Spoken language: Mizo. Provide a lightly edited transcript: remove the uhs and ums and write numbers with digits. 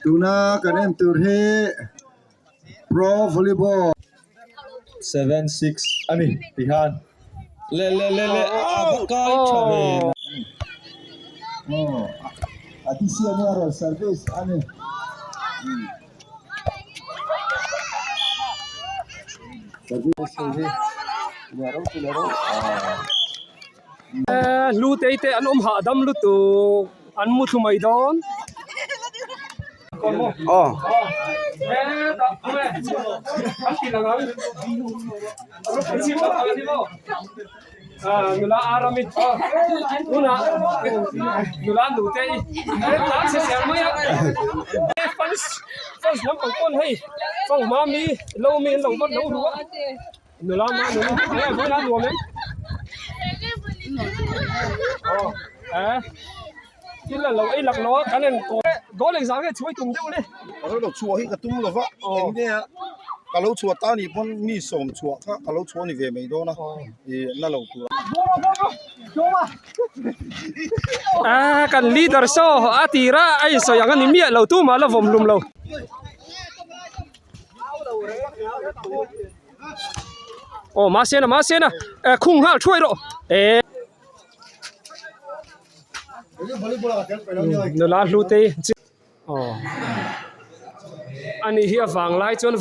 Tuna kan en tur hi pro volleyball 7-6 a ni ti khan le le le le a va kai tha ve aw a ti siam a rawn service a ni. Hlu te te an awm hahdam lutuk an mu thlu mai dawn. Aw. Nula Arami nula nula nute i tlan chhe zel mai a fans fans lampang pawn hei fanghma mi lo mi an lo vat lo ru a nula ma nula eh vawiin a nuam em aw eh thil a lo ei lak lo a kan en goal exam nge chhuai tum deuh le. Ka lo chhuah hi ka tum lo va eng nge a ka lo chhuah ta nih pawn mi sawm chhuah kha ka lo chhuah ni ve mai dawn a ih na lo tur a kan leader saw a tir a a insawi ang a ni miah lo tumah la vawm hlum lo. Aw mahse na mahse na khung nghal thuai rawh eh. Nula hlu te hi aw ani hi a vang lai chuan.